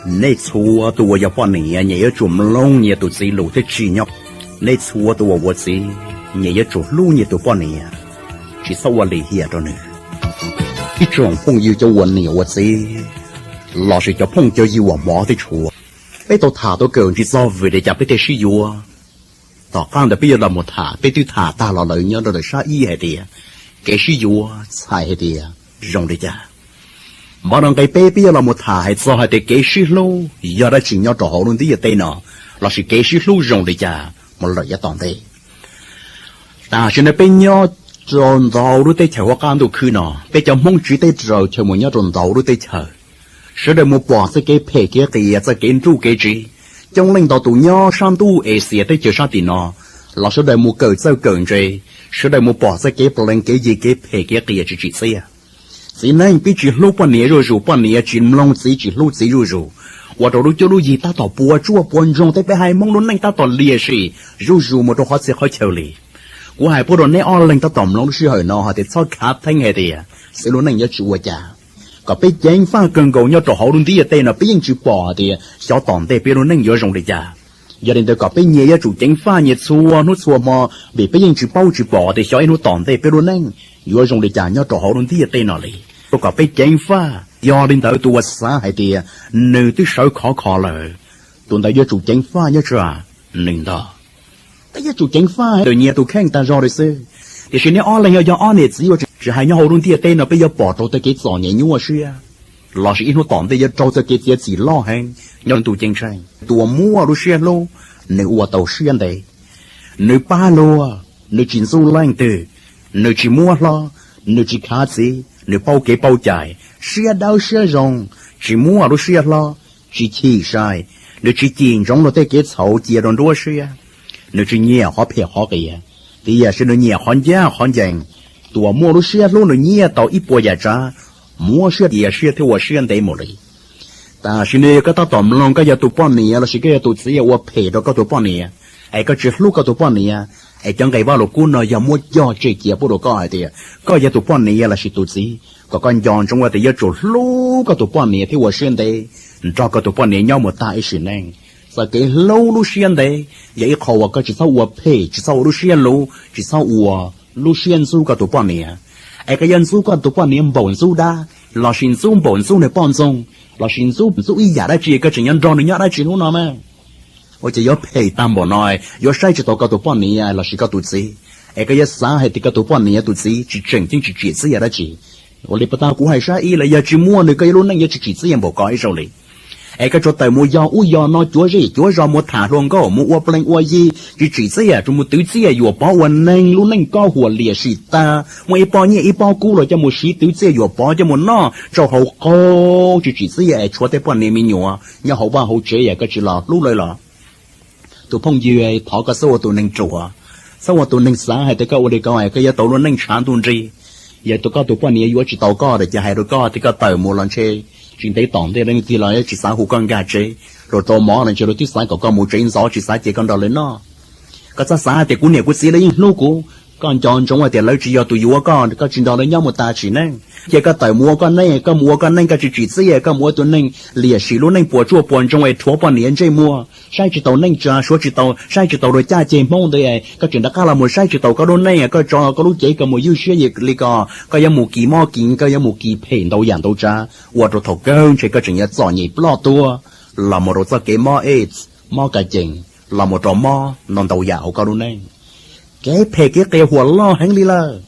Nej txhua tus uas yog poj niam, nyias yuav tsum mloog nyias tus txiv lus thiab tsim nyog. Nej txhua tus uas ua txiv, nyias yuav tsum hlub nyias tus poj niam, tsis txhob ua lim hiam rau nws. Ib tsoom phooj ywg cov uas niam ua txiv, lossis cov phooj cov ywg uas hmov thiab tshua, peb tau tham tau kawm ntsis txog vim li cas peb thiaj sib yuav. Tom qab ntawd peb yuav los mus tham, peb twb tham tag los lawm nyob rau ntawm sab ib hais tias kev sib yuav txhais hais tias zoo li cas. Npaj no nqe peb, peb yuav los mus tham hais txog hais tias kev sib hlub yog dab tsi nyob rau hauv lub ntiaj teb no, lossis kev sib hlub zoo li cas mus lawm yav tom ntej. Tam sim no peb nyob rau ntau lub teb chaws hauv qab ntuj khwb no, peb cov Hmoob tsiv teb raws chaw mus nyob rau ntau lub teb chaws, sawv daws mus pom txoj kev phem kev qias, txoj kev nruj kev tsiv. Coob leej ntau tus nyob sab ntuj Asia teb chaws sab tim no los sawv daws mus kawm txawj kawm ntse, sawv daws mus pom txoj kev plees kev yig kev phem kev qias tsis tsim txiaj. Txiv neej pib tsis hlub poj niam zuj zus, poj niam tsis mloog txiv, tsis hlub txiv zuj zus, ua rau lub cuab lub yig tab tom puas tsuaj puas ntsoog. Tej peb haiv Hmoob lub neej tab tom liam sim zuj zus mus rau qhov txhia qhov chaw li. Kuv hais pub rau neb ob leeg tab tom mloog lub sij hawm no hais tias txhob khav theeb hais tias xwb lub neej yuav tsis ua cas. Kom peb ceev faj kawg nkaus nyob rau hauv lub ntiaj teb no, peb yeej tsis pom hais tias xyov tom ntej peb lub neej yuav zoo li cas. Yog li ntawd kom peb nyias yuav tsum ceev faj, nyias txhua hnub txhua hmo, vim peb yeej tsis paub tsis pom tias xyov ib hnub tom ntej peb lub neej yuav zoo li cas nyob rau hauv lub ntiaj teb no li. Rau kom peb ceev faj. Yog li ntawd tus uas xav hais tias nws twb sawv khov kho lawm, tus ntawd yuav tsum ceev faj nyob tsam nws ntog. Peb yuav tsum ceev faj, tus nyias tus kheej tag zog li xwb. Tiam sis neb ob leeg yog, yog ob niam txiv uas tsis hais nyob hauv lub ntiaj teb no, peb yuav pom raug txoj kev txom nyem nyuaj siab, lossis ib hnub tom ntej yuav raug txoj kev txiav txim loj heev nyob ntu ceeb tsheej. Tus uas muaj lub siab hlub, nws ua tau siab ntev, nws pab luag, nws tsis ntxub leej twg, nws tsis muab hlob, nws tsis khav txiv, nws paub kev paub cai, siab dawb siab zoo, tsis muaj lub siab hlob, tsis chim sai, nws tsis cim ntsoov luag tej kev txhaum cia rau nruab siab, nws tsis nyiam qhov phem qhov qias, tiam sis nws nyiam qhov ncaj qhov ncees. Tus uas muaj lub siab hlub nws nyiam tau ib puas yam tsav, muab siab cia siab thiab ua siab ntev mus li. Tam sim no yog koj tab tom mloog, koj yog tus poj niam lossis koj yog tus txiv ua phem rau koj tus poj niam, es koj tsis hlub koj tus poj niam, es cov nqe Vajluskub no yog muab cog tseg cia pub rau koj hais tias koj yog tus poj niam lossis tus txiv, kom koj nco ntsoov hais tias yuav tsum hlub koj tus poj niam thiab ua siab ntev nrog koj tus poj niam nyob mus tag ib sim neej. Txoj kev hlub lub siab ntev yog ib qho uas koj tsis txhob ua phem, tsis txhob ua lub siab luv, tsis txhob ua lub siab ntxub koj tus poj niam. Es koj yuav ntxub koj tus poj niam npaum ntxub dab, lossis ntxub npaum ntxub nws poj ntxoog, lossis ntxub ntxub ib yam dab tsi, koj tseem yuav nrog nws nyob dab tsi hnub no mas? Ua cas yuav phem tag npaum no, yuav saib tsis taus koj tus poj niam lossis koj tus txiv, es koj yuav xav hais tias koj tus poj niam tus txiv tsis tseem ceeb, tsis tsim txiaj dab tsi. Ua li puas tau? Kuv hais sab ib los, yog tsis muaj nws koj lub neej yuav tsis tsim txiaj npaum ko ib zaug li. Es koj tsuas tawm mus yog ub yog no, cuav zej cuav zos, mus tham hluas nkauj, mus ua plees ua yi tsis tsim txiaj, tsuas mus twv txiaj yuam pov ua neeg, lub neej koj huam liam sim tag, muaj ib pob nyiaj ib pob kub los coj mus siv twv txiaj yuam pov coj mus noj tsau hauv qaug tsis tsim txiaj, es tshuav tej poj niam me nyuam nyob hauv vaj hauv tsev, yog koj tsis los hlub lawv los? Tus phooj ywg, thov koj txhob ua tus neeg ruam, txhob ua tus neeg xav hais tias koj ua li ko es koj yuav tau lub neej tshav ntuj nrig. Yog tus, koj tus poj niam yuav tsis tau koj lawm ces hais rau koj tias koj tawm mus los ntshe tsis ntev tom ntej leej twg los tsis xav hu koj nkag tsev, luag rau mov los ntshe luag twb xav kom koj mus tsev ntxov, tsis xav cia koj nrog lawv noj. Koj txhob xav tias kuv niam kuv txiv lawv yeej hlub kuv. Koj nco ntsoov hais tias lawv tsis yog tus yuav koj, koj tsis nrog lawv nyob mus tas sim neej. Ces koj tawm mus ua koj neej, koj mus ua koj neej, koj tsis tsim txiaj, koj mus ua tus neeg liam sim lub neej puas tsuaj puas ntsoog es rhuav poj niam ntsej muag, saib tsis taus neej tsa, suav tsis tau, saib tsis taus luag caj ceg Hmoob ntawd, koj tseem rov qab los mus saib tsis taus koj lub neej, koj tso koj lub cev koj mus ywj siab li ko, koj yuav mus kis mob kis nkeeg, koj yuav mus kis phem ntau yam ntau tsav, ua rau thaum kawg ntshe koj tseem yuav txom nyem ploj tuag los mus rau txoj kev mob aids, mob kas cees, los mus rau mob ntau ntau yam hauv koj lub neej. Kev phem kev qias huam loj heev li lawm.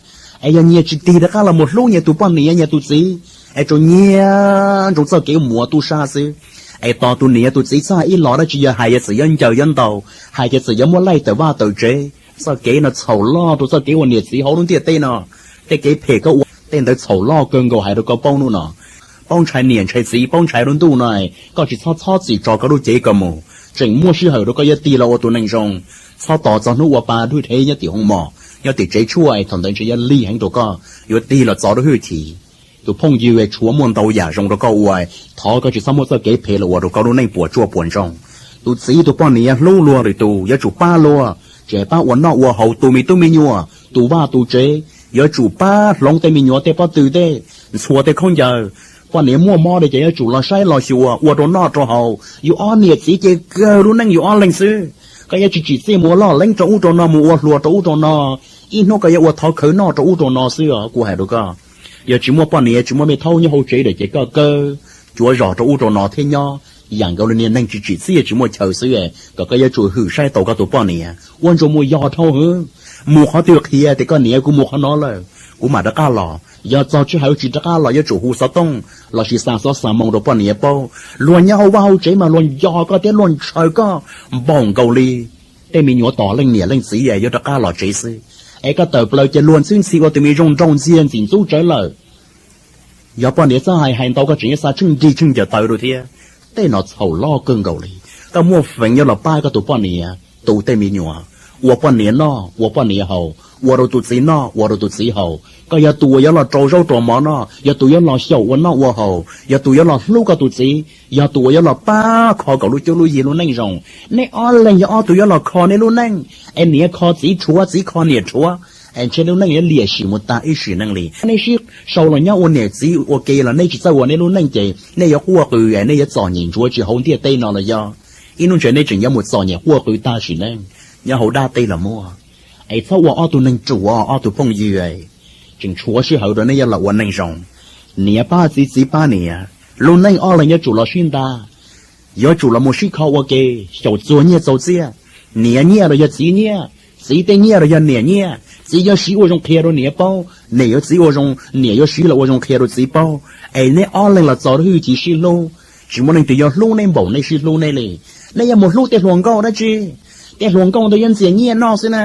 Es yog nyias tsis tig rov qab los mus hlub nyias tus poj niam nyias tus txiv, es tsuas nyiag ntsoov txoj kev muav tub sab xwb, es tos tus niam tus txiv txhob hais ib los dab tsi, yog hais ces txawm yuav ncaws yuav ntaus, hais ces txawm yuav muab laij tawm vaj tawm tsev. Txoj kev no txhaum loj rau txoj kev ua niam txiv hauv lub ntiaj teb no. Tej kev phem koj ua tej ntawd txhaum loj kawg nkaus, hais rau koj paub hnub no. Paub ntshai niam ntshai txiv, paub ntshai lub ntuj no, koj tsis txhob txhob txwm tso koj lub cev koj mus. Tseem muaj sij hawm rau koj yuav tig los ua tus neeg zoo. Txhob tos txog hnub ua pa dub dhev nyob tim hoo mos, nyob tim tsev tshuaj, thaum ntawd ntshe yuav lig heev rau koj, yuav tig los txo lub hwj chim. Tus phooj ywg, tshuav muaj ntau yam zoo rau koj ua, thov koj tsis txhob muab txoj kev phem los ua rau koj lub neej puas tsuaj puas ntsoog. Tus txiv tus poj niam hlub luag lwm tus yuav tsum pab luag, tsis hais pab ua noj ua haus, tu me tub me nyuam, tu vaj tu tsev, yuav tsum pab hloov tej me nyuam tej pob tw, tej ntxhua, tej khaub ncaws, Poj niam muaj mob li ces yuav tsum los saib los xyuas ua rau noj rau haus. Yus ob niam txiv ces kawg lub neej yus ob leeg xwb. Koj yuav tsis tsim txiaj mus ua loj leeb rau ub rau no, mus ua hluas rau ub rau no, ib hnub koj yuav ua thov khawv noj rau ub rau no xwb os. Kuv hais rau koj, yog tsis muaj poj niam tsis muaj me thaub nyob hauv tsev lawm ces koj kawg cuav zos rau ub rau no thiab nyob yam nkaus li niag neeg tsis tsim txiaj tsis muaj chaw xwb. Kom koj yuav tsum hwm saib taus koj tus poj niam, ua ntsuas mus yos dhau hwv. Mus qhov twg qhia tias koj niam kuv mus qhov no lawm kuv mam rov qab los. Yog txog tsis hais tsis rov qab los yuav tsum hu xov tooj lossis xa xov xa moo rau poj niam paub. Luag nyob hauv vaj hauv tsev mas luag nco koj thiab luag ntshaw koj npaum nkaus li tej me nyuam tos leej niam leej txiv yuav rov qab los tsev xwb. Es koj tawm plaws ces luag ntxhwb ntxhi ua tus me zoo nraug ntxiag ntxim ntxub tsawv lawm. Yog poj niam txhob hais, hais ntau koj tseem yuav xa tsheej nrig tsheej ncaws taw rau thiab. Tej no txhaum loj kawg nkaus li. Koj muaj feem yuav los pab koj tus poj niam tu tej me nyuam, ua poj niam noj ua poj niam haus, ua rau tus txiv noj ua rau tus txiv haus. Koj yog tus uas yuav los rau zaub rau mov noj, yog tus yuav los xyaum ua noj ua haus, yog tus yuav los hlub koj tus txiv, yog tus uas yuav los pab kho kom lub cuab lub yig lub neej zoo. Nej ob leeg yog ob tug yuav los kho nej lub neej, es niam kho txiv rhuav, txiv kho niam rhuav, es ntshe lub neej yuav liam sim mus tag ib sim neej li. Nej sib sau los nyob ua niam txiv ua ke los nej tsis txawj ua nej lub neej ces nej yuav quaj qw, nej yuav txom nyem ntsuav tsis hauv ntiaj teb no los yog ib hnub ntshe nej tseem yuav mus txom nyem quaj qw tag sim neej nyob hauv dab teb los muaj. Es txhob ua ob tug neeg ruam, ob tug phooj ywg, tseem tshuav sij hawm rau nej yuav los ua neej zoo. Niam pab txiv, txiv pab niam, lub neej ob leeg yuav tsum los sib nta, yuav tsum los mus sib kho ua ke, xyaum txuag nyiaj txaus txiaj. Niam nyiaj los yog txiv nyiaj, txiv tej nyiaj los yog niam nyiaj. Txiv yuav siv ua zoo qhia rau niam paub, niam yuav txiv ua zoo, niam yuav siv los ua zoo qhia rau txiv paub. Es neb ob leeg los txo hwj chim sib hlub, tsis muaj leej twg yuav hlub neb npaum neb sib hlub neb li. Neb yuav mus hlub tej hluas nkauj dab tsi? Tej hluas nkauj ntawd yuav ntxias nyiaj noj xwb na.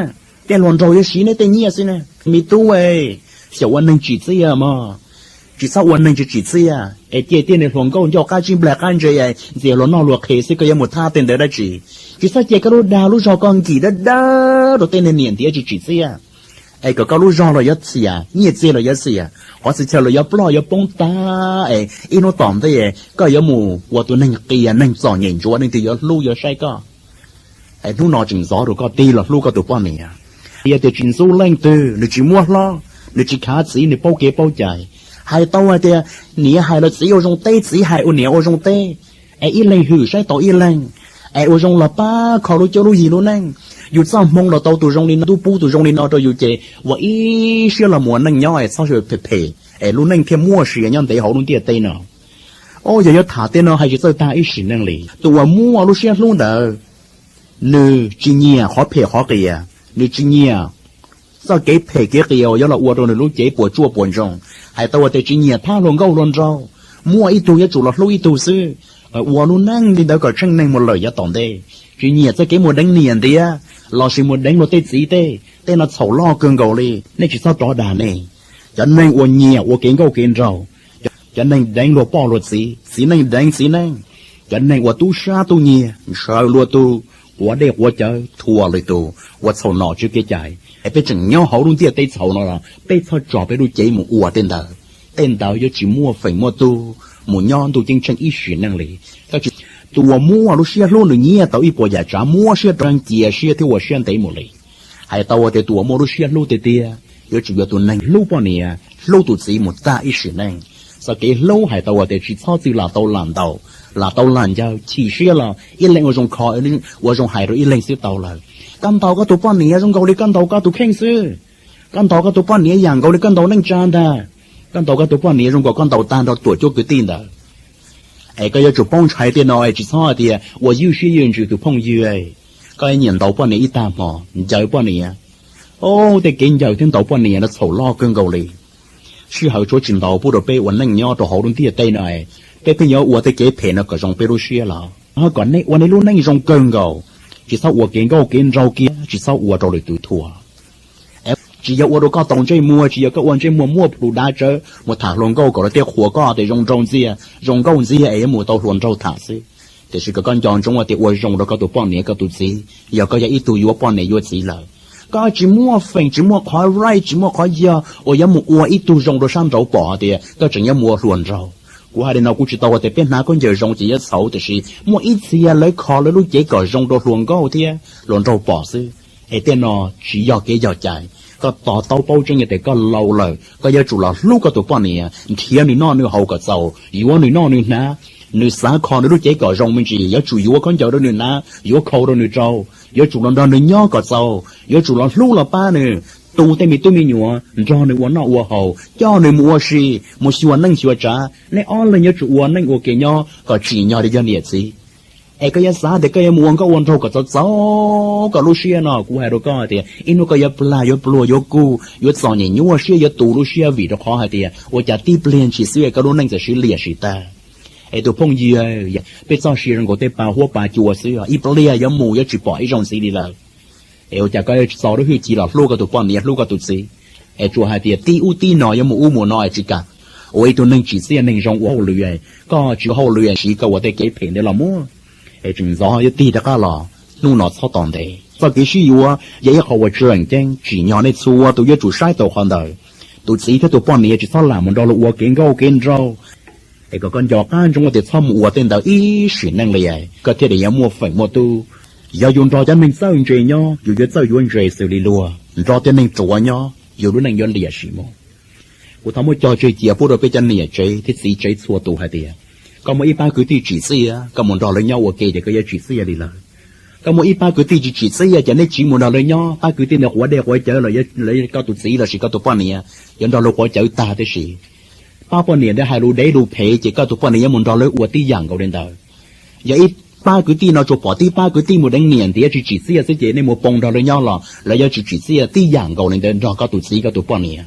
Tej hluas nraug yuav siv neb tej nyiaj xwb na. Me tub, xyaum ua neeg tsim txiaj mog, tsis txhob ua neeg tsis tsim txiaj. Es cia tej niag hluas nkauj ncauj qab tsib nplag qab ntse ntxias luag noj luag qhev xwb, koj yuav mus thab tej ntawd dab tsi? Tsis txhob cia koj lub dag lub zog koj nkim dawb dawb rau tej niag niam ntiav tsis tsim txiaj. Es kom koj lub zog los yuav txias, nyiaj txiag los yuav txias, qhov txhia chaw los yuav ploj yuav poob tag, es ib hnub tom ntej koj yuav mus ua tus neeg qias neeg txom nyem ntsuav, leej twg yuav hlub yuav saib koj? Es hnub no tseem ntxov rau koj tig los hlub koj tus poj niam. Yog tias tsis ntxub leej twg, nws tsis muab hlob, nws tsis khav txiv, nws paub kev paub cai. Hais tau hais tias niam hais los txiv ua zoo teb, txiv hais ua niam ua zoo teb, es ib leeg hwm saib taus ib leeg, es ua zoo los pab kho lub cuab lub yig lub neej. Yus txoj hmoo los tau tus zoo li no, tub pub tus zoo li no rau yus ces ua ib siab los mus ua neej nyob es txhob phem phem, es lub neej thiaj muaj sia nyob ntev hauv lub ntiaj teb no. Yog yuav tham tej no hais tsis txawj tag ib sim neej li. Tus uas muaj lub siab hlub ntawd, nws tsis nyiam qhov phem qhov qias, nws tsis nyiam txoj kev phem kev qias uas yuav los ua rau nws lub cev puas tsuaj puas ntsoog. Hais tau tias tsis nyiam thab hluas nkauj hluas nraug, muaj ib tug yuav tsum los hlub ib tug xwb. Ua lub neej li ntawd kom tsheej neeg mus lawm yav tom ntej. Tsis nyiam txoj kev mus deev niam ntiav lossis mus deev luag tej txiv tej, tej no txhaum loj kawg nkaus li. Nej tsis txhob rov dag nej. Cov neeg uas nyiam ua kev nkauj kev nraug, cov neeg deev luag poj luag txiv, txiv neej deev txiv neej, cov neeg uas tub sab tub nyiag ntshaw luag tug, quav dej quav cawv, thuam lwm tus, ua txhaum nom tswv kev cai, es peb tseem nyob hauv lub ntiaj teb txhaum no los peb txhob tso peb lub cev mus ua tej ntawd. Tej ntawd yuav tsis muaj feem muaj tug mus nyob ntuj ceeb tsheej ib sim neej li. Tus uas muaj lub siab hlub nws nyiam tau ib puas yam tsav, muab siab rau cia siab thiab ua siab ntev mus li. Hais tau tias tus uas muaj lub siab hlub tiag tiag yuav tsum yog tus neeg hlub poj niam hlub tus txiv mus tag ib sim neej. Txoj kev hlub hais tau tias tsis txhob txwj lam tau lam ntaus, lam tau lam ncaws, chim siab los ib leeg ua zoo kho, ua zoo hais rau ib leeg xwb tau lawm. Koj ntaus koj tus poj niam zoo nkaus li koj ntaus koj tus kheej xwb. Koj ntaus koj tus poj niam yam nkaus li koj ntaus neej tsa ntag. Koj ntaus koj tus poj niam zoo nkaus koj ntaus tag nrho tuam cuab kwv tij ntawd. Es koj yuav tsum paub ntshai tej no es tsis txhob hais tias ua ywj siab ywj ntsws tus phooj ywg. Koj nyiam ntaus poj niam ib tag hmo, ncaws poj niam. Tej kev ncaws thiab ntaus poj niam no txhaum loj kawg nkaus li. Sij hawm tshuav tsis ntau pub rau peb ua neej nyob rau hauv lub ntiaj teb no, peb pheej yuav ua tej kev phem no kom zoo peb lub siab los ho kom nej ua nej lub neej zoo kawg nkaus. Tsis txhob ua kev nkauj kev nraug kiag, tsis txhob ua rau lwm tus thuam. Tsis yog ua rau koj tau ntsej muag, tsis yog koj ua ntsej muag muaj plhus dav tsawv mus tham hluas nkauj kom lawv thiaj qhuas koj tias zoo nraug ntxiag, zoo nkauj ntxiag es yuav mus tau hluas nraug tham xwb. Tiam sis kom koj nco ntsoov tias ua zoo rau koj tus poj niam koj tus txiv, yog koj yog ib tug yuav poj niam yuav txiv lawm, koj tsis muaj feem tsis muaj qhov right tsis muaj qhov yog uas yuav mus ua ib tug zoo rau sab nraud pom tias koj tseem yuav mus ua hluas nraug. Kuv hais li no kuv tsis tau hais tias peb hnav khaub ncaws zoo ces yuav txhaum, tiam sis muaj ib txhia lawv kho lawv lub cev kom zoo rau hluas nkauj thiab hluas nraug pom xwb, es tej no tsis yog kev yog cai. Koj to taub paub tseeb tias koj laus lawm, koj yuav tsum los hlub koj tus poj niam, nrhiav nws noj nws haus kom txaus, yuav nws noj nws hnav, nws xav kho nws lub cev kom zoo me ntsis, yuav tsum yuav khaub ncaws rau nws hnav, yuav khau rau nws rau, yuav tsum los nrog nws nyob kom txaus, yuav tsum los hlub los pab nws, tu tej me tub me nyuam, nrog nws ua noj ua haus, coj nws mus ua si, mus xyuas neej xyuas tsav. Nej ob leeg yuav tsum ua neej ua ke nyob kom tsim nyog li yog niam txiv. Es koj yuav xav tias koj yuav mus ua nkauj ua nraug kom txaus txaus koj lub siab no, kuv hais rau koj tias ib hnub koj yuav plag yuav pluag yuav kug, yuav txom nyem nyuaj siab, yuav tu lub siab vim rau qhov hais tias ua cas tib pliag ntshis xwb koj lub neej txawm siv liam sim tag. Es tus phooj ywg, peb txoj sia zoo nkaus tej pa huab pa cua xwb, ib pliag yuav mus yuav tsis pom ib zaug ntxiv li lawm. Es ua cas koj yuav tsis txo lub hwj chim los hlub koj tus poj niam hlub koj tus txiv? Es tsuas hais tias tib ub tib no yuav mus ub mus no es tsis kam ua ib tug neeg tsim txiaj neeg zoo ua hauj lwm, koj tsis ua hauj lwm siv koj ua tej kev phem ntawd los muab. Es tseem ntxov yuav tig rov qab los, hnub no txhob tos ntev. Txoj kev sib yuav yog ib qho uas tseem ceeb, tsim nyog nej txhua tus yuav tsum saib tau qhov ntawd. Tus txiv thiab tus poj niam tsis txhob lam mus nrog luag ua kev nkauj kev nraug. Es kom koj nco qab ntsoov tias txhob mus ua tej ntawd ib sim neej li, koj thiaj li yuav muaj feem muaj tub. Yog yus nrog cov neeg txawj ntse nyob, yus yuav txawj yuav ntse xws li luag, nrog tej neeg ruam nyob yus lub neej yuav liam sim mus. Kuv thov muab cog tseg cia pub rau peb cov niam tsev thiab txiv tsev txhua tus hais tias, koj muaj ib pab kwv tij tsim txiaj, koj mus nrog lawv nyob ua ke ces koj yuav tsim txiaj li lawm. Koj muaj ib pab kwv tij tsis tsim txiaj ces nej tsis mus nrog lawv nyob, pab kwv tij ntawd quav dej quav cawv los, koj tus txiv lossis koj tus poj niam yuav nrog luag quav cawv tag tib si. Pab poj niam ntawd hais lus dev lus phem ces koj tus poj niam yuav mus nrog lawv ua tib yam nkaus li ntawd. Yog ib pab kwv tij no tsuas pom tib pab kwv tij mus deev niam ntiav tsis tsim txiaj xwb ces nej mus poo nrog lawv nyob los lawv yuav tsis tsim txiaj tib yam nkaus li ntawd nrog koj tus txiv koj tus poj niam.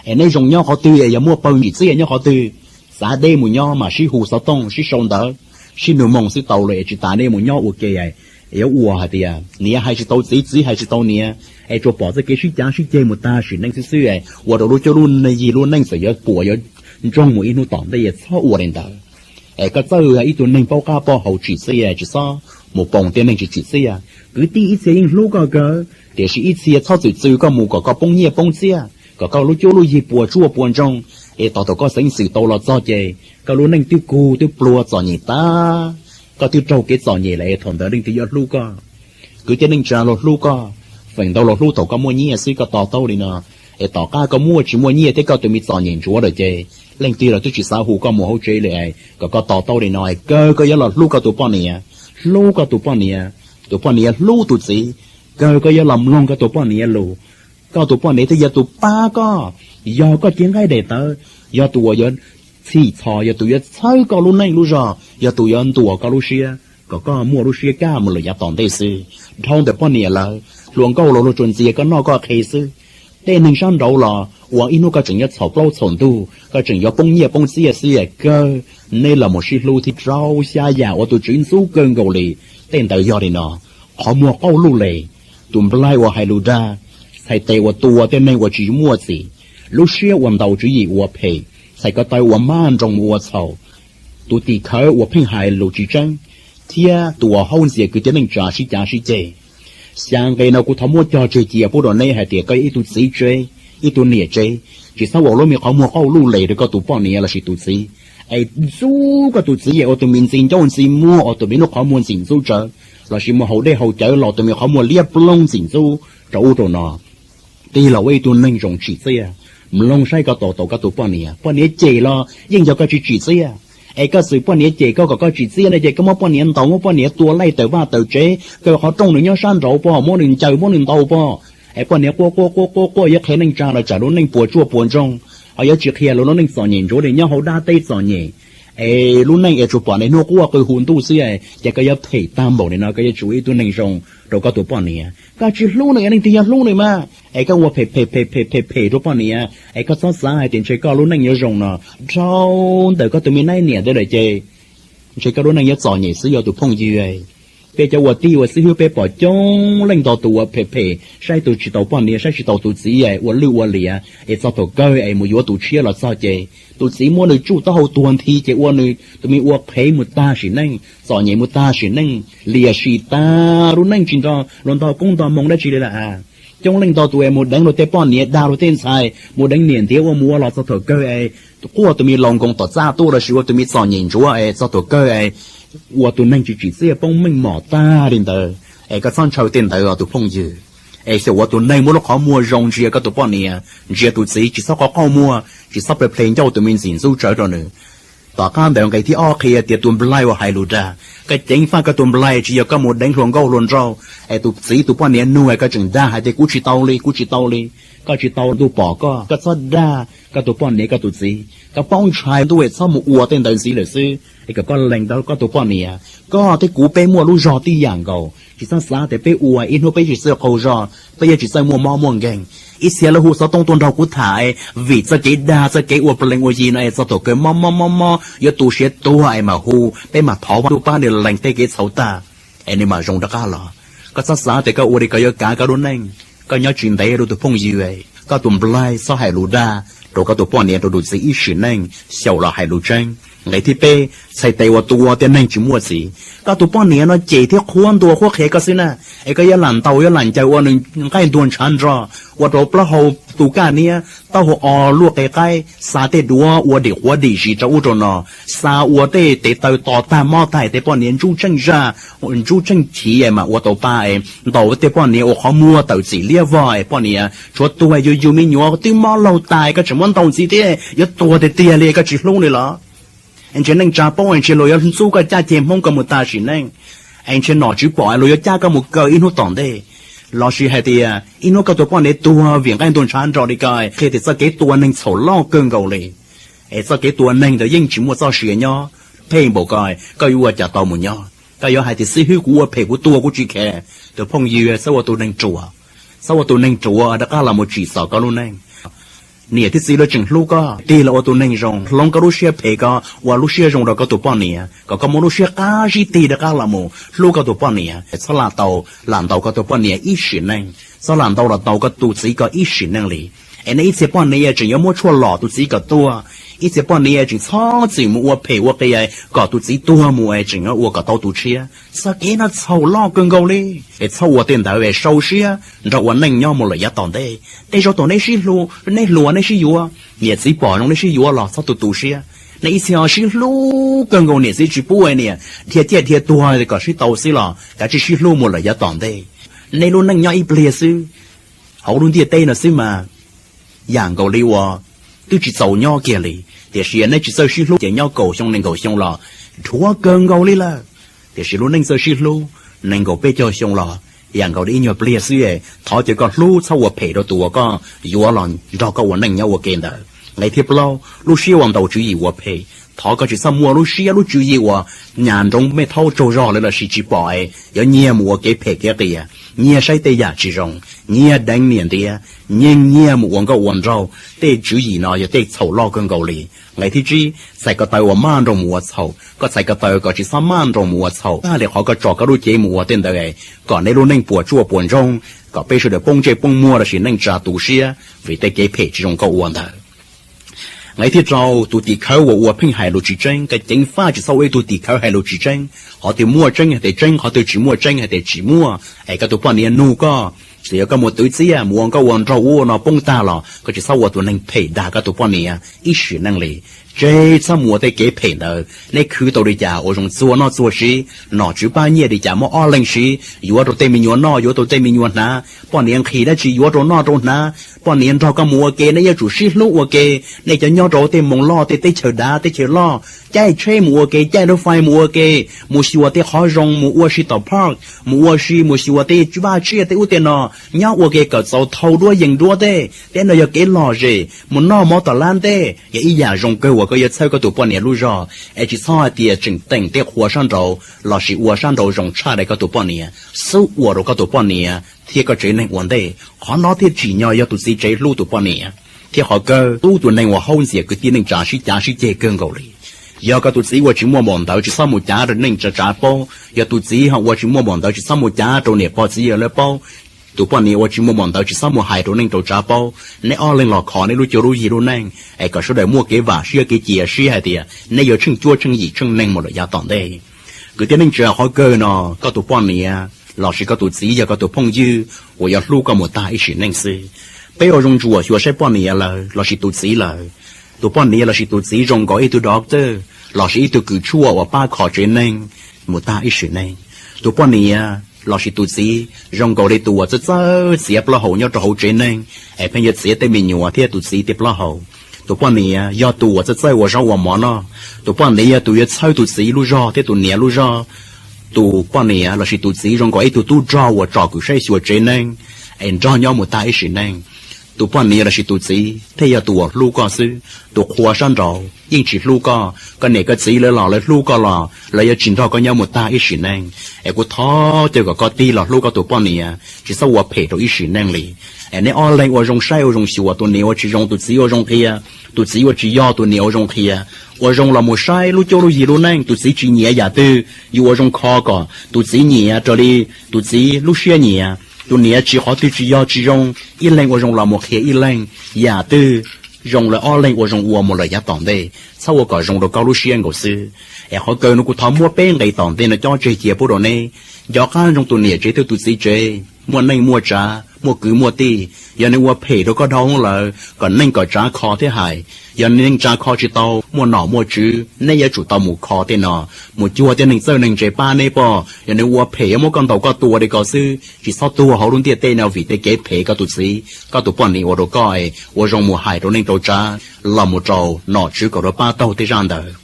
Es nej zoo nyob qhov twg es yog muaj pawg tsim txiaj nyob qhov twg, xav deb mus nyob mas sib hu xov tooj sib sau ntawv, sib nug moo xwb tau lawm es tsis tas nej mus nyob ua ke. Yuav ua hais tias niam hais tsis tau txiv, txiv hais tsis tau niam, es tsuas pom txoj kev sib cav sib ceg mus tag sim neej xwb xwb, ua rau lub cuab lub yig lub neej txawm yuav puas yuav ntsoog mus ib hnub tom ntej, txhob ua li ntawd. Es koj txawj ib tug neeg paub qab paub hau tsim txiaj tsis txhob mus poo tej neeg tsis tsim txiaj. Kwv tij ib txhia yeej hlub koj kawg, tiam sis ib txhia txhob txwm txw koj mus kom koj poob nyiaj poob txiaj, kom koj lub cuab lub yig puas tsuaj puas ntsoog. Es tos thaum koj xeev xwm tau los txog ces koj lub neej twb kug twb pluag txom nyem tag, koj twb raug kev txom nyem lawm es thaum ntawd leej twg yuav hlub koj? Kwv tij neej tsa luag hlub koj, feem ntau luag hlub thaum koj muaj nyiaj xwb, koj to taub li no. Es tom qab koj muaj tsis muaj nyiaj thiab koj tus me txom nyem ntsuav lawm ces leej twg los twb tsis xav hu koj mus hauv tsev lawm. Kom koj to taub li no, kawg koj yuav los hlub koj tus poj niam, hlub koj tus poj niam, tus poj niam hlub tus txiv, kawg koj yuav los mloog koj tus poj niam lus. Koj tus poj niam thiaj yog tus pab koj, yog koj cev nqaij daim tawv, yog tus uas yuav txhim txhos, yog tus yuav txhawb koj lub neej lub zog, yog tus yuav ntuas koj lub siab kom koj muaj lub siab kaj mus lawm yav tom ntej xwb. Dhau ntawm poj niam lawm, hluas nkauj los luag tsuas ntxias koj noj koj qhe xwb. Tej neeg sab nraud los ua ib hnub koj tseem yuav txhaum plaub txhaum ntug, koj tseem yuav poob nyiaj poob txiaj xwb. Kawg nej los mus sib hlub thiab rau xya yam uas tus Tswv ntxub kawg nkaus li. Tej ntawd yog li no: qhov muag qauj luj les, tus nplaig uas hais lus dag, txhais tes uas tua tej neeg uas tsis muaj txim, lub siab uas ntaus tswv yim uas phem, txhais ko taw uas maj nroos mus ua txhaum, tus tim khawv uas pheej hais lus tsis tseeb, thiab tus uas haub ntxias kwv tij neej tsa sib cav sib ceg. Xya nqe no kuv thov muab cog tseg cia pub rau neb hais tias koj yog ib tug txiv tsev, ib tug niam tsev, tsis txhob ua lub me qhov muag qauj luj les rau koj tus poj niam lossis tus txiv. Es ntxub koj tus txiv es ua tus me ntxi ncauj ntxi muag, ua tus me lub qhov muag ntxim ntxub tsawv, lossis mus haus dej haus cawv los tus me qhov muag liab ploog ntxim ntxub rau ub rau no. Tig los ua ib tug neeg zoo tsim txiaj, mloog saib koj to taub koj tus poj niam. Poj niam cem los yeej yog koj tsis tsim txiaj. Es koj xwm poj niam cem koj kom koj tsim txiaj no ces koj muab poj niam ntaus, muab poj niam tua laij tawm vaj tawm tsev, koj qhov rooj nws nyob sab nraud pog, muab nws ncaws muab nws ntaus pog. Es poj niam quaj quaj quaj quaj quaj yuav qhia neej tsa los tsam lub neej puas tsuaj puas ntsoog, ho yuav tsis qhia los lub neej txom nyem ntsuav li nyob hauv dab teb txom nyem. Es lub neej es tsuas pom niaj hnub quaj qw hu ntuj xwb, ces koj yuav phem tag npaum li no koj yuav tsum ua ib tug neeg zoo rau koj tus poj niam. Koj tsis hlub nws es leej twg yog hlub nws mas? Es koj ua phem phem phem phem phem phem rau poj niam es koj txhob xav hais tias ntshe koj lub neej yuav zoo no. Dhau ntawm koj tus me nab niam ntawd lawm ces ntshe koj lub neej yuav txom nyem xwb yog tus phooj ywg. Peb cov ua tij ua xib hwb peb pom coob leej ntau tus ua phem phem, saib tus tsis tau poj niam, saib tsis tau tus txiv, ua lwj ua liam es txog thaum kawg es mus yuav tus tshiab los txog ces tus txiv muab nws tsuj taub hau tuag nthi ces ua nws tus me ua qhev mus tag sim neej, txom nyem mus tag sim neej, liam sim tag lub neej tsis nrog luag nto koob nto moo dab tsi li lawm. Coob leej ntau tus es mus deev luag tej poj niam, dag luag tej ntxhais, mus deev niam ntiav ua mus ua los txog thaum kawg es quaj tus me laus nkoos tom txaj tuaj lossis ua tus me txom nyem ntsuav es txog thaum kawg es ua tus neeg tsis tsim txiaj poob meej mom tag li ntawd. Es koj txhob ntshaw tej ntawd os tus phooj ywg. Es xyaum uas tus neeg muaj lub qhov muag zoo ntsia koj tus poj niam, ntsia tus txiv, tsis txhob qhov qauj muag, tsis txhob ple ple ncauj tus me ntxim ntxub tsawv rau nws. Tom qab ntawd nqe thib ob qhia tias tus nplaig uas hais lus dag, koj ceev faj koj tus nplaig, tsis yog koj mus deev hluas nkauj hluas nraug es tus txiv tus poj niam nug koj tseem dag hais tias kuv tsis tau li, kuv tsis tau li. Koj tsis tau ntuj pom koj, koj txhob dag koj tus poj niam koj tus txiv. Koj paub ntshai ntuj es txhob mus ua tej ntawd ntxiv lawm xwb es kom koj lees ntawm koj tus poj niam. Koj thiab kuv peb muaj lub zog tib yam nkaus, tsis txhob xav tias peb ua ib hnub peb tsis txawj qaug zog, peb yuav tsis txawj muaj mob muaj nkeeg. Ib txhia lawv hu xov tooj tuaj nrog kuv tham es vim txoj kev dag txoj kev ua plees ua yi no es txog thaum kawg mob mob mob mob yuav tu siav tuag es mam hu peb mam thov ntuj pab nws lees tej kev txhaum tag es nws mam zoo rov qab los. Koj txhob xav tias koj ua li ko yuav kav koj lub neej. Koj nyob tsis ntev rau tus phooj ywg, koj tus nplaig txhob hais lus dag rau koj tus poj niam rau tus txiv ib sim neej, xyaum los hais lus tseeb. Nqe thib peb, txhais tes uas tua tej neeg tsis muaj txiv. Koj tus poj niam no cem thiab qhuab ntuas qhuab qhia koj xwb na, es koj yuav lam ntaus yuav lam ncaws ua nws nqaij ntuag ntshav nrog, ua rau plaub hau tu kaj niab, taub hau o luaj qe qaib, xa tej duav ua dim quav dim zis rau ub rau no, xa ua tej tes taw to tag mob tag, tej poj niam ntsuj tsheej zaj, ntsuj tsheej chiv mas ua tau pa es ntaus tej poj niam ua qhov muag tawm txim liab vog es poj niam tshuav tuag yug yug me nyuam twb mob laug tas, koj tseem muab ntaus ntxiv thiab yuav tuag tiag tiag li, koj tsis hlub li los? Es ntshe neej tsa paub es ntshe luag yuav ntxub koj caj ceg Hmoob koj mus tag sim neej. Es ntshe nom tswv pom luag yuav cab koj mus kaw ib hnub tom ntej. Lossis hais tias ib hnub koj tus poj niam tuag vim nqaij ntuag ntshav nrog li ko, qhia tias txoj kev tua neeg txhaum loj kawg nkaus li. Es txoj kev tua neeg ntawd yeej tsis muaj txoj sia nyob, phem npaum ko, koj yuav ua cas tau mus nyob? Koj yuav hais tias xib hwb kuv ua phem kuv tua kuv tsis kheev. Tus phooj ywg, txhob ua tus neeg ruam, txhob ua tus neeg ruam rov qab los mus tsim txom koj lub neej. Niam thiab txiv lawv tseem hlub koj, tig los ua tus neeg zoo, hloov koj lub siab phem ko ua lub siab zoo rau koj tus poj niam, kom koj muaj lub siab qab zib tig rov qab los mus hlub koj tus poj niam. Txhob lam tau, lam ntaus koj tus poj niam ib sim neej, txhob lam ntaus los ntaus koj tus txiv ko ib sim neej li. Es nej ib txhia poj niam tseem yuav muab tshuaj lom tus txiv kom tuag, ib txhia poj niam tseem txhob txwm mus ua phem ua qias kom tus txiv tuag mus es tseem ua kom tau tus tshiab. Txoj kev no txhaum loj kawg nkaus li. Es txhob ua tej ntawd es sau siab nrog ua neej nyob mus lawm yav tom ntej. Tej zaum thaum nej sib hlub, nej hluas nej sib yuav, niam txiv pom zoo nej sib yuav los txhob tu tu siab. Nej ib txhia sib hlub kawg nkaus niam txiv tsis pub niam dhia ciaj dhia tuag kom sib tau xwb los kav tsij sib hlub mus lawm yav tom ntej. Nej lub neej nyob ib pliag xwb, hauv lub ntiaj teb no xwb mas, yam nkaus li uas twb tsis txaus nyob kiag li. Tiam sis nej tsis txawj sib hlub ces nyob kaum xyoo nees nkaum xyoo los dhuav kawg nkaus li lawm. Tiam sis lub neej txawj sib hlub nees nkaum peb caug xyoo los yam nkaus li ib nyuag pliag xwb. Thov cia koj hlub, txhob ua phem rau tus uas koj yuav los nrog koj ua neej nyob ua ke ntawd. Nqe thib plaub, lub siab uas ntaus tswv yim ua phem. Thov koj tsis txhob muaj lub siab lub tswv yim uas nyas nroov mej thaub tsaug zog lawm lossis tsis pom es yuav nyiag mus ua kev phem kev qias, nyiag saib tej yam tsis zoo, nyiag deev niam ntiav, nyiag nyiag mus ua nkauj ua nraug. Tej tswv yim no yog tej txhaum loj kawg nkaus li. Nqe thib tsib, txhais ko taw uas maj nroos mus ua txhaum. Koj txhais ko taw kom tsis txhob maj nroos mus ua txhaum, li qhov koj tso koj lub cev mus ua tej ntawd kom nej lub neej puas tsuaj puas ntsoog, kom peb sawv daws poob ntsej poob muag lossis neej tsa tu siab vim tej kev phem tsis zoo koj ua ntawd. Nqe thib rau, tus tim khawv uas ua pheej hais lus tsis tseeb, koj ceev faj tsis txhob ua ib tug tim khawv hais lus tsis tseeb. Qhov twg muaj tseeb hais tias tseeb, qhov twg tsis muaj tseeb hais tias tsis muaj. Es koj tus poj niam nug koj, txawm yog koj mus twv txiaj mus ua nkauj ua nraug ua ub ua no poob tag los koj tsis txhob ua tus neeg phem dag koj tus poj niam ib sim neej li. Tseg txhob mus ua tej kev phem ntawd. Nej khwv tau li cas ua zoo txuag noj txuag siv, nom tswv pab nyiaj li cas muab ob leeg siv, yuav rau tej me nyuam noj yuav rau tej me nyuam hnav, poj niam nqhis dab tsi yuav rau noj rau hnav. Poj niam nrog koj mus ua ke nej yuav tsum sib hlub ua ke. Nej cov nyob rau tej moos loj tej teb chaws dav teb chaws loj, caij tsheb mus ua ke, caij lub fais mus ua ke, mus xyuas tej qhov zoo, mus ua si tom park, mus ua si mus xyuas tej vaj tsiaj tej ub tej no, nyob ua ke kom txaus thau duab yees duab tej. Tej no yog kev lom zem, mus noj mov tom lab ntej yog ib yam zoo kawg uas koj yuav txhawb koj tus poj niam lub zog. Es tsis txhob hais tias tseem teem tej qhua sab nraud lossis ua sab nraud zoo tshaj li koj tus poj niam, xub ua rau koj tus poj niam thiab koj tsev neeg ua ntej. Qhov no thiaj tsim nyog yog tus txiv tsev hlub tus poj niam. Thiab qhov kawg, tub tus neeg uas haub ntxias kwv tij neej tsa sib cav sib ceg kawg nkaus li. Yog koj tus txiv ua tsis muaj npaum ntawd tsis txhob mus cav rau neej tsa tsav paub, yog tus txiv ho ua tsis muaj npaum ntawd tsis txhob mus cav rau niam pog txiv yawg lawv paub. Tus poj niam ua tsis muaj npaum ntawd tsis txhob mus hais rau neej rau tsav paub. Nej ob leeg los kho nej lub cuab lub yig lub neej es kom sawv daws muaj kev vam siab kev cia siab hais tias nej yuav tsheej cuab tsheej yim tsheej neeg mus lawm yav tom ntej. Kwv tij neej tsa, qhov kawg no koj tus poj niam lossis koj tus txiv yog koj tus phooj ywg uas yuav hlub koj mus tag ib sim neej xwb. Peb ua zoo ntsuam xyuas saib poj niam lawm lossis tus txiv lawm. Tus poj niam lossis tus txiv zoo nkaus ib tug doctor lossis ib tug kws tshuaj uas pab kho tsev neeg, mus tag ib sim neej. Tus poj niam lossis tus txiv zoo nkaus li tus uas txawj txawj txiav plaub hau nyob rau hauv tsev neeg, es pheej yuav txiav tej me nyuam thiab tus txiv tej plaub hau. Tus poj niam yog tus uas txawj txawj ua zaub ua mov noj, tus poj niam yog tus yuav txhawb tus txiv lub zog thiab tus niam lub zog. Tus poj niam lossis tus txiv zoo nkaus ib tug tub rog uas tsom kwm saib xyuas tsev neeg, es nrog nyob mus tag ib sim neej. Tus poj niam lossis tus txiv thiaj yog tus uas hlub koj xwb, tus qhua sab nraud yeej tsis hlub koj. Koj niam koj txiv lawv los lawv hlub koj los lawv yuav tsis nrog koj nyob mus tag ib sim neej. Es kuv thov caw kom koj tig los hlub koj tus poj niam, tsis txhob ua phem rau ib sim neej li. Es neb ob leeg ua zoo saib ua zoo xyuas, tus niam ua tsis zoo tus txiv ua zoo qhia, tus txiv ua tsis yog tus niam ua zoo qhia. Ua zoo los mus saib lub cuab lub yig lub neej, tus txiv tsis nyiam yam twg yus ua zoo kho kom tus txiv nyiam raws li tus txiv lub siab nyiam. Tus niam tsis qhov twg tsis yog tsis zoo, ib leeg ua zoo los mus qhia ib leeg, yam twg zoo lawv ob leeg ua zoo ua mus lawm yav tom ntej, txhob ua kom zoo rau koj lub siab nkaus xwb. Es qhov kawg no kuv thov muab peb nqe tom ntej no cob tseg cia pub rau neb. Nco qab ntsoov tus niam tsev thiab tus txiv tsev, muaj neej muaj tsav muaj kwv muaj tij, yog nws ua phem rau koj dhau lawm kom neej kom tsav kho thiab hais. Yog neej tsav kho tsis tau, muaj nom muaj tswv, neb yuav tsum tau mus kho tej no, mus cuag tej neeg txawj neeg ntse pab neb pom. Yog nws ua phem yuav muab koj ntaus koj tua li ko xwb, tsis txhob tuag hauv lub ntiaj teb no vim tej kev phem koj tus txiv koj tus poj niam ua rau koj. Ua zoo mus hais rau neej rau tsav los mus rau nom tswv kom lawv pab taug tej zaj ntawd.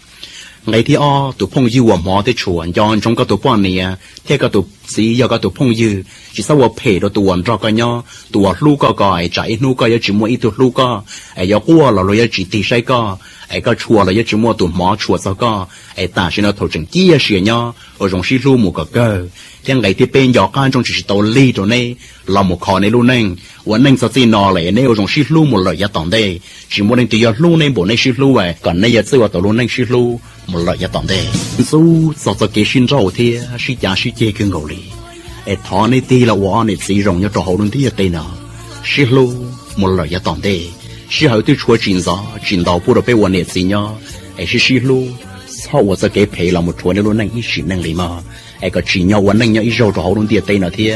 Nqe thib ob, tus phooj ywg uas hmov thiab tshua, nco ntsoov koj tus poj niam thiab koj tus txiv yog koj tus phooj ywg, tsis txhob ua phem rau tus uas nrog koj nyob, tus uas hlub koj ko es tsam ib hnub koj yuav tsis muaj ib tug hlub koj, es yuav quaj los luag yuav tsis tig saib koj, es koj tshua los yuav tsis muaj tus hmov tshua txog koj. Es tam sim no thaum tseem ciaj sia nyob ua zoo sib hlub mus kom kawg. Thiab nqe thib peb, nco qab ntsoov tsis tsis tau lig rau neb los mus kho neb lub neej. Ua neej txog txij no lawm neb ua zoo sib hlub mus lawm yav tom ntej, tsis muaj leej twg yuav hlub neb npaum neb sib hlub kom neb yuav txawj ua tau lub neej sib hlub mus lawm yav tom ntej. Ntxub txog txoj kev sib nrauj thiab sib cav sib ceg kawg nkaus li. Es thov neb tig los ua ob niam txiv zoo nyob rau hauv lub ntiaj teb no, sib hlub mus lawm yav tom ntej. Sij hawm twb tshuav tsis ntxov tsis ntau pub rau peb ua niam txiv nyob, es sib sib hlub, txhob ua txoj kev phem los mus rhuav neb lub neej ib sim neej li mog. Es kom tsim nyog ua neej nyob ib zaug rau hauv lub ntiaj teb no thiab.